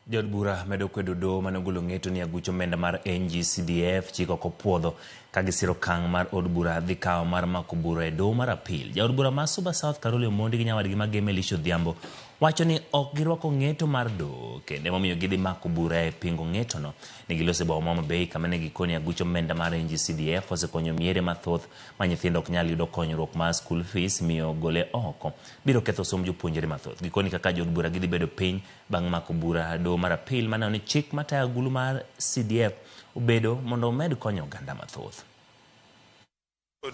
Jood bura medo kwedo doho mane ogolo ng'eto ni aguch omenda mar NGCDF chik ok opuodho ka gisiro okang' mar od bura dhi kawo mar mako bura e doho mar apil. Jaod bura ma Suba South Caroli Omondi gi nyawadgi Magema Elisha Odhiambo wacho ni ok girwako ng'eto mar doho kendo emomiyo gidhi mako bura e pingo ng'etono. Ne giloso e boma ma Homa Bay kama ne gikoni aguch omenda mar NGCDF osekonyo miere mathoth ma nyithindo ok nyal yudo konyruok mar school fees miyo gole oko biro ketho somb jopuonjre mathoth. Gikoni kaka jood bura gidhi bedo piny bang' mako bura doho mar apil maneno ni chik matayo agulu mar CDF obedo mondo omed konyo oganda mathoth.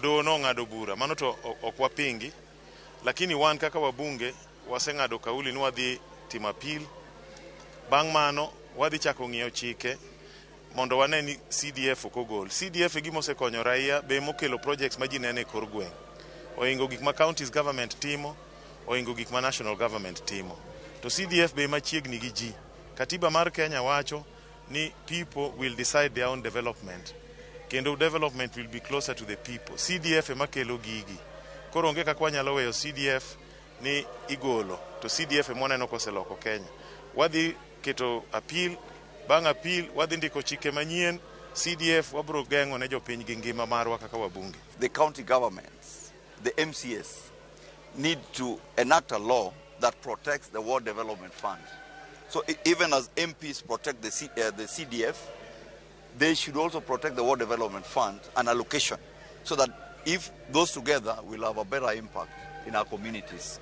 Doho nong'ado bura, mano to ok wapingi, lakini wan kaka wabunge waseng'ado kauli ni wadhi timo appeal. Bang' mano wadhi chako ng'iyo chike mondo wane ni CDF ok ogol. CDF e gima osekonyo raia be mokelo projects ma ji neno e kor gweng'. Ohingo gik ma counties government timo, ohingo gik ma national government timo. To CDF be machiegni gi ji. Katiba mar Kenya wacho ni people will decide their own development. Kendo development will be closer to the people. CDF ema kelo gigi. Koro onge kaka wanyalo weyo CDF ni igolo to CDF ema waneno koseloko Kenya. Wadhi keto appeal, bang' appeal wadhi ndiko chike manyien, CDF wabro geng'o ne jopiny gi ngima marwa kaka wabunge. The county governments, the MCS, need to enact a law that protects the Ward Development Fund. So even as MPs protect the CDF, they should also protect the Ward Development Fund and allocation, so that if those together will have a better impact in our communities.